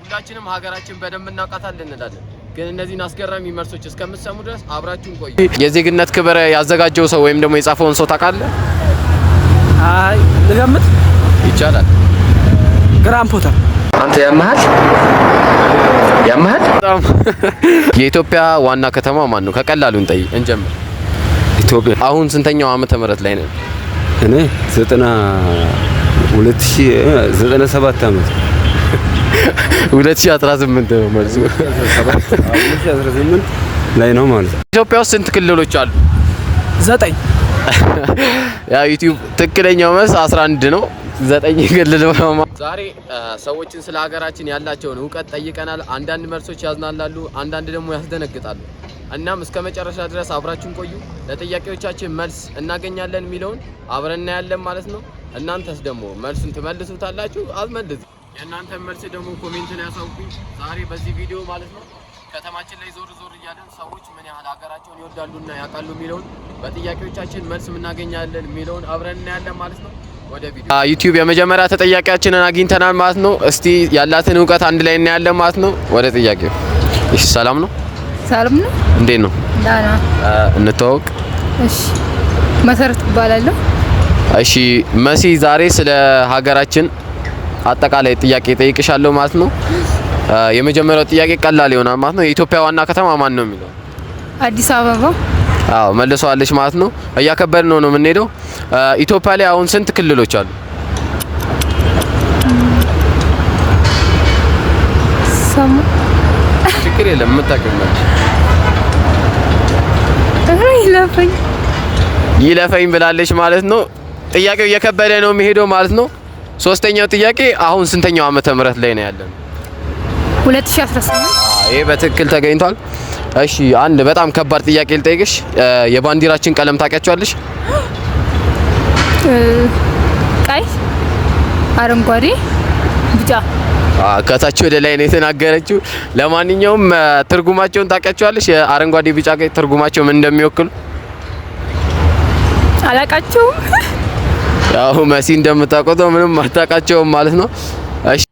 ሁላችንም ሀገራችን በደንብ እናውቃታለን እንላለን። ግን እነዚህን አስገራሚ መልሶች እስከምትሰሙ ድረስ አብራችሁን ቆዩ። የዜግነት ክብር ያዘጋጀው ሰው ወይም ደግሞ የጻፈውን ሰው ታውቃለህ? አይ፣ ልገምት። ይቻላል። ግራሃም ፖተር። አንተ ያመሃል ያመሃል። የኢትዮጵያ ዋና ከተማ ማን ነው? ከቀላሉ እንጠይቅ እንጀምር። ኢትዮጵያ። አሁን ስንተኛው ዓመተ ምህረት ላይ ነን? እኔ 92 97 ዓመት። 2018 ነው መልሱ። 2018 ላይ ነው ማለት ነው። ኢትዮጵያ ውስጥ ስንት ክልሎች አሉ? 9። ያ ዩቲዩብ ትክክለኛው መልስ 11 ነው። 9 ክልል ነው። ዛሬ ሰዎችን ስለ ሀገራችን ያላቸውን እውቀት ጠይቀናል። አንዳንድ መልሶች ያዝናናሉ፣ አንዳንድ ደግሞ ያስደነግጣሉ። እናም እስከ መጨረሻ ድረስ አብራችሁን ቆዩ። ለጥያቄዎቻችን መልስ እናገኛለን የሚለውን አብረን እናያለን ማለት ነው። እናንተስ ደግሞ መልሱን ትመልሱታላችሁ? አትመልሱ። የእናንተን መልስ ደግሞ comment ላይ ያሳውቁኝ። ዛሬ በዚህ ቪዲዮ ማለት ነው ከተማችን ላይ ዞር ዞር እያለን ሰዎች ምን ያህል ሀገራቸውን ይወዳሉና ያውቃሉ የሚለውን፣ በጥያቄዎቻችን መልስ እናገኛለን የሚለውን አብረን እናያለን ማለት ነው። ወደ ቪዲዮ። ዩቲዩብ የመጀመሪያ ተጠያቂያችንን አግኝተናል ማለት ነው። እስቲ ያላትን እውቀት አንድ ላይ እናያለን ማለት ነው። ወደ ጥያቄው። እሺ፣ ሰላም ነው? ሰላም ነው። እንዴት ነው? ደህና። እንተዋወቅ። እሺ፣ መሰረት እባላለሁ። እሺ መሲ፣ ዛሬ ስለ ሀገራችን አጠቃላይ ጥያቄ ጠይቅሻለሁ ማለት ነው። የመጀመሪያው ጥያቄ ቀላል ይሆናል ማለት ነው። የኢትዮጵያ ዋና ከተማ ማን ነው የሚለው? አዲስ አበባ። አዎ፣ መልሰዋለች ማለት ነው። እያከበድን ነው የምንሄደው። ኢትዮጵያ ላይ አሁን ስንት ክልሎች አሉ? ሰሙ። ችግር የለም፣ የምታውቂው መልስ። ይለፈኝ። ይለፈኝ ብላለች ማለት ነው። ጥያቄው እየከበደ ነው የሚሄደው ማለት ነው። ሶስተኛው ጥያቄ አሁን ስንተኛው ዓመተ ምህረት ላይ ነው ያለነው? 2018። ይሄ በትክክል ተገኝቷል። እሺ፣ አንድ በጣም ከባድ ጥያቄ ልጠይቅሽ። የባንዲራችን ቀለም ታውቂያቸዋለሽ? ቀይ፣ አረንጓዴ፣ ቢጫ። ከታች ወደ ላይ ነው የተናገረችው። ለማንኛውም ትርጉማቸውን ታውቂያቸዋለሽ? የአረንጓዴ፣ ቢጫ፣ ቀይ ትርጉማቸው ምን እንደሚወክሉ? አላቃቸውም። ያው መሲ እንደምታውቀው ምንም አታውቃቸውም ማለት ነው። እሺ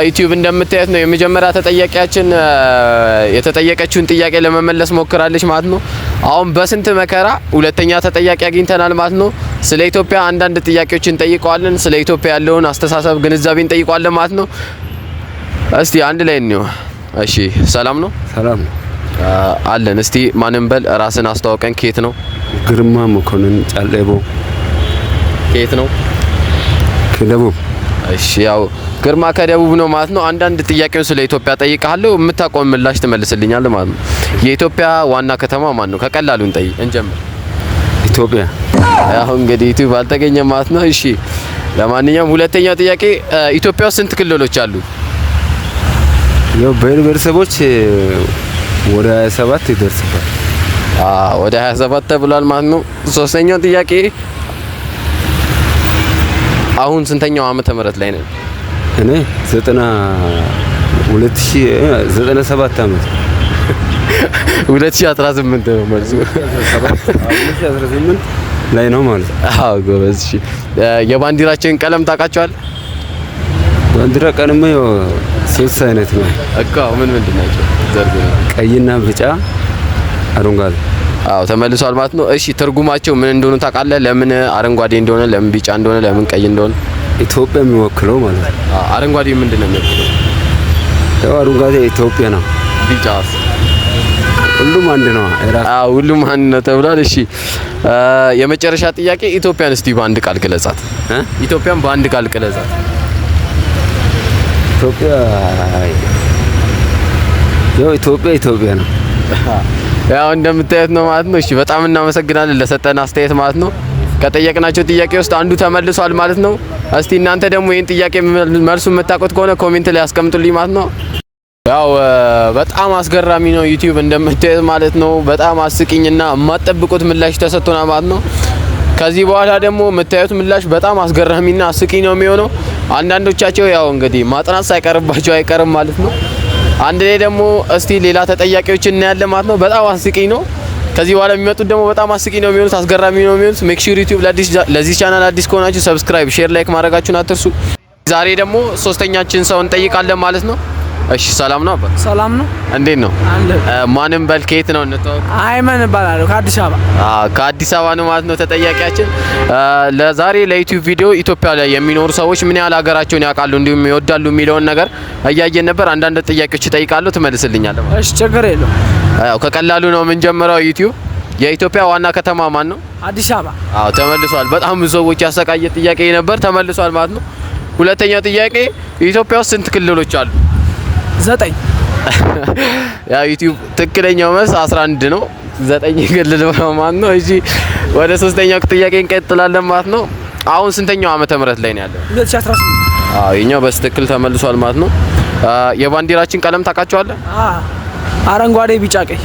ዩቲዩብ እንደምታዩት ነው፣ የመጀመሪያ ተጠያቂያችን የተጠየቀችውን ጥያቄ ለመመለስ ሞክራለች ማለት ነው። አሁን በስንት መከራ ሁለተኛ ተጠያቂ አግኝተናል ማለት ነው። ስለ ኢትዮጵያ አንዳንድ ጥያቄዎችን እንጠይቀዋለን። ስለ ኢትዮጵያ ያለውን አስተሳሰብ፣ ግንዛቤ እንጠይቀዋለን ማለት ነው። እስቲ አንድ ላይ እንየው። እሺ፣ ሰላም ነው? ሰላም ነው። አለን። እስቲ ማን እንበል፣ ራስን አስተዋውቀን። ከየት ነው? ግርማ መኮንን ጫሌቦ። ከየት ነው? ከደቡብ። እሺ፣ ያው ግርማ ከደቡብ ነው ማለት ነው። አንዳንድ ጥያቄውን ስለ ኢትዮጵያ ጠይቃለሁ፣ የምታውቀውን ምላሽ ትመልስልኛለህ ማለት ነው። የኢትዮጵያ ዋና ከተማ ማን ነው? ከቀላሉ እንጠይቅ እንጀምር። ኢትዮጵያ። ያው እንግዲህ ዩቲዩብ አልተገኘም ማለት ነው። እሺ፣ ለማንኛውም ሁለተኛው ጥያቄ ኢትዮጵያ ውስጥ ስንት ክልሎች አሉ? ያው ብሔር ብሔረሰቦች ወደ 27 ይደርስባል። አዎ፣ ወደ 27 ተብሏል ማለት ነው። ሶስተኛው ጥያቄ አሁን ስንተኛው ዓመተ ምህረት ላይ ነን? እኔ 92 97 ዓመት። 2018 ነው መልሱ። 2018 ላይ ነው ማለት ነው። አዎ ጎበዝ። እሺ፣ የባንዲራችንን ቀለም ታውቃቸዋለህ? ባንዲራ ቀለሙ ያው ሶስት አይነት ነው። እኮ ምን ምንድን ናቸው? ዘርዝር። ቀይና ቢጫ፣ አረንጓዴ። አዎ፣ ተመልሷል ማለት ነው። እሺ፣ ትርጉማቸው ምን እንደሆነ ታውቃለህ? ለምን አረንጓዴ እንደሆነ፣ ለምን ቢጫ እንደሆነ፣ ለምን ቀይ እንደሆነ? ኢትዮጵያ የሚወክለው ማለት ነው። አዎ፣ አረንጓዴ ምንድን ነው የሚወክለው? ያው አረንጓዴ ኢትዮጵያ ነው። ቢጫስ? ሁሉም አንድ ነው። አዎ፣ ሁሉም አንድ ነው ተብሏል። እሺ፣ የመጨረሻ ጥያቄ ኢትዮጵያን እስቲ በአንድ ቃል ግለጻት። እ? ኢትዮጵያን በአንድ ቃል ግለጻት። ኢትዮጵያ ያው ኢትዮጵያ ኢትዮጵያ ነው። ያው እንደምታዩት ነው ማለት ነው። እሺ፣ በጣም እናመሰግናለን ለሰጠን አስተያየት ማለት ነው። ከጠየቅናቸው ጥያቄ ውስጥ አንዱ ተመልሷል ማለት ነው። እስቲ እናንተ ደግሞ ይህን ጥያቄ መልሱን የምታውቁት ከሆነ comment ላይ አስቀምጡልኝ ማለት ነው። ያው በጣም አስገራሚ ነው ዩቲዩብ እንደምታዩት ማለት ነው። በጣም አስቂኝና የማትጠብቁት ምላሽ ተሰጥቶናል ማለት ነው። ከዚህ በኋላ ደግሞ የምታዩት ምላሽ በጣም አስገራሚና አስቂኝ ነው የሚሆነው። አንዳንዶቻቸው ያው እንግዲህ ማጥናት ሳይቀርባቸው አይቀርም ማለት ነው። አንድ ላይ ደግሞ እስቲ ሌላ ተጠያቂዎችን እናያለን ማለት ነው። በጣም አስቂኝ ነው። ከዚህ በኋላ የሚመጡት ደግሞ በጣም አስቂኝ ነው የሚሆኑት፣ አስገራሚ ነው የሚሆኑት። Make sure ዩቲዩብ ለዚህ ቻናል አዲስ ከሆናችሁ subscribe፣ share፣ like ማድረጋችሁን አትርሱ። ዛሬ ደግሞ ሶስተኛችን ሰው እንጠይቃለን ማለት ነው። እሺ፣ ሰላም ነው አባ? ሰላም ነው። እንዴት ነው? አለ። ማንም በል፣ ከየት ነው እንተዋወቅ? አይመን እባላለሁ ከአዲስ አበባ። ከአዲስ አበባ ነው ማለት ነው ተጠያቂያችን። ለዛሬ ለ YouTube ቪዲዮ ኢትዮጵያ ላይ የሚኖሩ ሰዎች ምን ያህል ሀገራቸውን ያውቃሉ እንዲሁም ይወዳሉ የሚለውን ነገር እያየን ነበር። አንዳንድ ጥያቄዎች እጠይቃለሁ፣ ትመልስልኛለህ ማለት እሺ፣ ችግር የለውም። ነው። ያው ከቀላሉ ነው የምንጀምረው። YouTube የኢትዮጵያ ዋና ከተማ ማን ነው? አዲስ አበባ። አዎ፣ ተመልሷል። በጣም ብዙ ሰዎች ያሰቃየ ጥያቄ ነበር፣ ተመልሷል ማለት ነው። ሁለተኛው ጥያቄ ኢትዮጵያ ውስጥ ስንት ክልሎች አሉ? 9። ያው YouTube ትክክለኛው መልስ 11 ነው። 9 ክልል ነው ማለት ነው። እሺ፣ ወደ ሶስተኛው ጥያቄ እንቀጥላለን ማለት ነው። አሁን ስንተኛው ዓመተ ምህረት ላይ ነው ያለው? 2018። አዎ፣ የኛው በትክክል ተመልሷል ማለት ነው። የባንዲራችን ቀለም ታውቃቸዋለህ? አረንጓዴ፣ ቢጫ፣ ቀይ።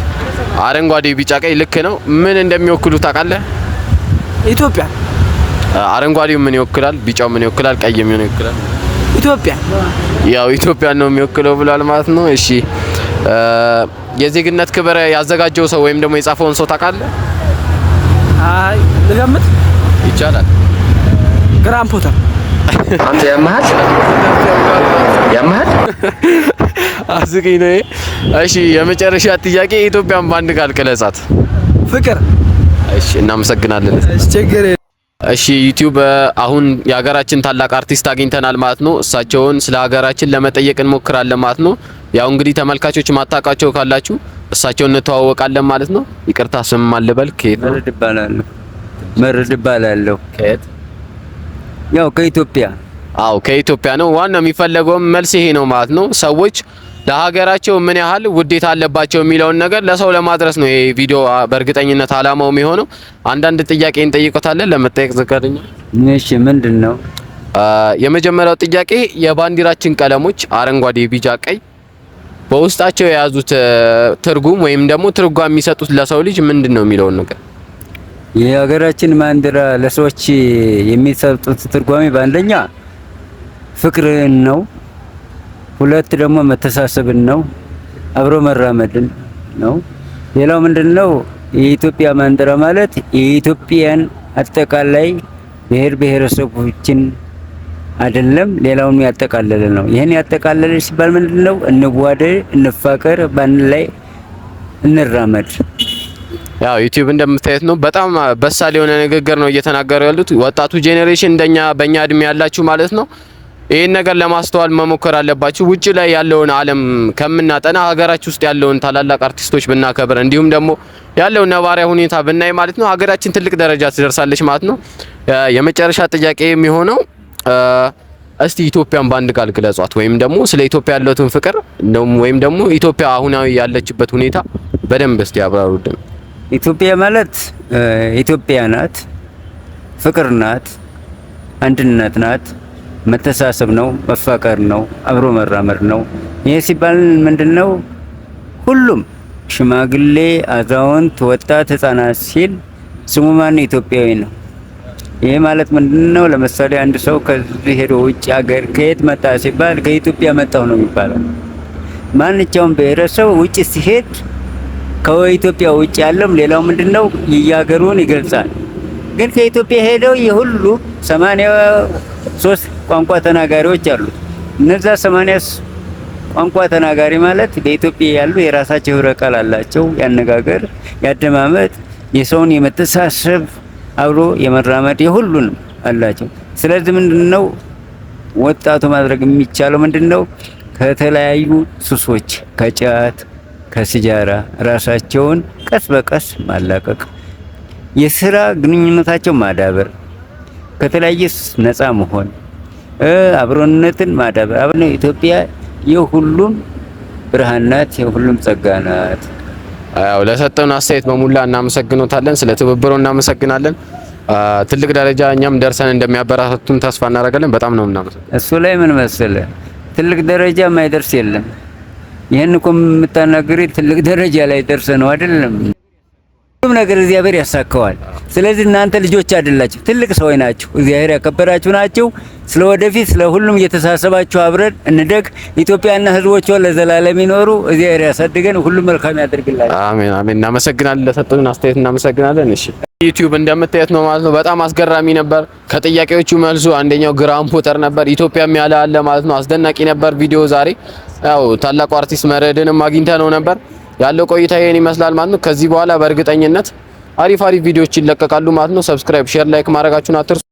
አረንጓዴ፣ ቢጫ፣ ቀይ ልክ ነው። ምን እንደሚወክሉ ታውቃለህ? ኢትዮጵያ። አረንጓዴው ምን ይወክላል? ቢጫው ምን ይወክላል? ቀይ ምን ይወክላል? ኢትዮጵያ። ያው ኢትዮጵያን ነው የሚወክለው ብሏል ማለት ነው። እሺ፣ የዜግነት ክብር ያዘጋጀው ሰው ወይም ደግሞ የጻፈውን ሰው ታውቃለህ? አይ፣ ልገምት። ይቻላል። ግራም ፖተር። አንተ ያመሃል ያመሃል። አስቂኝ ነው ይሄ። እሺ፣ የመጨረሻ ጥያቄ ኢትዮጵያን በአንድ ቃል ግለጻት። ፍቅር። እሺ፣ እናመሰግናለን። እሺ፣ ችግር የለውም። እሺ YouTube፣ አሁን የሀገራችን ታላቅ አርቲስት አግኝተናል ማለት ነው። እሳቸውን ስለ ሀገራችን ለመጠየቅ እንሞክራለን ማለት ነው። ያው እንግዲህ ተመልካቾች ማታውቃቸው ካላችሁ እሳቸውን እንተዋወቃለን ማለት ነው። ይቅርታ፣ ስም ማን ልበል? ከየት ነው? መርድ እባላለሁ። መርድ እባላለሁ። ከየት? ያው ከኢትዮጵያ። አዎ፣ ከኢትዮጵያ ነው። ዋናው የሚፈለገውም መልስ ይሄ ነው ማለት ነው። ሰዎች ለሀገራቸው ምን ያህል ውዴታ አለባቸው የሚለውን ነገር ለሰው ለማድረስ ነው ይሄ ቪዲዮ በእርግጠኝነት አላማው የሚሆነው። አንዳንድ ጥያቄ እንጠይቆታለን። ለመጠየቅ ዝግጁ? እሺ፣ ምንድን ነው? የመጀመሪያው ጥያቄ የባንዲራችን ቀለሞች አረንጓዴ፣ ቢጫ፣ ቀይ በውስጣቸው የያዙት ትርጉም ወይም ደግሞ ትርጓሜ የሚሰጡት ለሰው ልጅ ምንድን ነው የሚለውን ነገር። የሀገራችን ባንዲራ ለሰዎች የሚሰጡት ትርጓሜ በአንደኛ ፍቅርን ነው፣ ሁለት ደግሞ መተሳሰብን ነው፣ አብሮ መራመድን ነው። ሌላው ምንድን ነው? የኢትዮጵያ ባንዲራ ማለት የኢትዮጵያን አጠቃላይ ብሔር ብሔረሰቦችን አይደለም፣ ሌላውን ያጠቃለለ ነው። ይህን ያጠቃለለ ሲባል ምንድን ነው? እንዋደድ፣ እንፋቀር፣ በአንድ ላይ እንራመድ። ያው YouTube እንደምታዩት ነው። በጣም በሳል የሆነ ንግግር ነው እየተናገሩ ያሉት። ወጣቱ generation እንደኛ በእኛ እድሜ ያላችሁ ማለት ነው፣ ይህን ነገር ለማስተዋል መሞከር አለባችሁ። ውጭ ላይ ያለውን ዓለም ከምናጠና ሀገራችን ውስጥ ያለውን ታላላቅ አርቲስቶች ብናከብር እንዲሁም ደግሞ ያለውን ነባራዊ ሁኔታ ብናይ ማለት ነው ሀገራችን ትልቅ ደረጃ ትደርሳለች ማለት ነው። የመጨረሻ ጥያቄ የሚሆነው እስቲ ኢትዮጵያን በአንድ ቃል ግለጿት፣ ወይም ደግሞ ስለ ኢትዮጵያ ያለውን ፍቅር ወይም ደግሞ ኢትዮጵያ አሁናዊ ያለችበት ሁኔታ በደንብ እስቲ ያብራሩልን። ኢትዮጵያ ማለት ኢትዮጵያ ናት፣ ፍቅር ናት፣ አንድነት ናት፣ መተሳሰብ ነው፣ መፋቀር ነው፣ አብሮ መራመድ ነው። ይሄ ሲባል ምንድነው? ሁሉም ሽማግሌ፣ አዛውንት፣ ወጣት፣ ህፃናት ሲል ስሙ ማን ኢትዮጵያዊ ነው። ይሄ ማለት ምንድነው? ለምሳሌ አንድ ሰው ከዚህ ሄዶ ውጭ ሀገር ከየት መጣ ሲባል ከኢትዮጵያ መጣሁ ነው የሚባለው። ማንኛውም ብሔረሰብ ውጭ ሲሄድ ከኢትዮጵያ ውጭ ያለም ሌላው ምንድነው የየሀገሩን ይገልጻል። ግን ከኢትዮጵያ ሄደው የሁሉ 83 ቋንቋ ተናጋሪዎች አሉ። እነዛ 80 ቋንቋ ተናጋሪ ማለት በኢትዮጵያ ያሉ የራሳቸው ህብረ ቃል አላቸው። ያነጋገር፣ ያደማመጥ፣ የሰውን የመተሳሰብ፣ አብሮ የመራመድ የሁሉንም አላቸው። ስለዚህ ምንድነው ወጣቱ ማድረግ የሚቻለው ምንድነው? ከተለያዩ ሱሶች ከጫት፣ ከሲጃራ ራሳቸውን ቀስ በቀስ ማላቀቅ፣ የስራ ግንኙነታቸው ማዳበር፣ ከተለያየ ሱስ ነፃ መሆን፣ አብሮነትን ማዳበር። አብነ ኢትዮጵያ የሁሉም ብርሃን ናት፣ የሁሉም ጸጋ ናት። ያው ለሰጠን አስተያየት በሙላ እናመሰግኖታለን። ስለ ትብብሩ እናመሰግናለን። ትልቅ ደረጃ እኛም ደርሰን እንደሚያበረታቱን ተስፋ እናደርጋለን። በጣም ነው የምናመሰግነው። እሱ ላይ ምን መሰለ፣ ትልቅ ደረጃ የማይደርስ የለም። ይህን እኮ የምታናግሪ ትልቅ ደረጃ ላይ ደርሰ ነው አይደለም? ሁሉም ነገር እግዚአብሔር ያሳካዋል። ስለዚህ እናንተ ልጆች አይደላችሁ፣ ትልቅ ሰዎች ናችሁ። እግዚአብሔር ያከበራችሁ ናችሁ። ስለ ወደፊት ስለ ሁሉም እየተሳሰባችሁ አብረን እንደግ። ኢትዮጵያና ሕዝቦቿ ለዘላለም ይኖሩ። እግዚአብሔር ያሳድገን፣ ሁሉም መልካም ያደርግላችሁ። አሜን አሜን። እናመሰግናለን። ለሰጡን አስተያየት እናመሰግናለን። እሺ YouTube እንደምታዩት ነው ማለት ነው። በጣም አስገራሚ ነበር። ከጥያቄዎቹ መልሱ አንደኛው ግራም ፖተር ነበር። ኢትዮጵያም ያለ አለ ማለት ነው። አስደናቂ ነበር ቪዲዮ ዛሬ። ያው ታላቁ አርቲስት መርዕድንም አግኝተነው ነበር። ያለው ቆይታ ይሄን ይመስላል ማለት ነው። ከዚህ በኋላ በእርግጠኝነት አሪፍ አሪፍ ቪዲዮዎች ይለቀቃሉ ማለት ነው። Subscribe፣ share፣ like ማድረጋችሁን አትርሱ።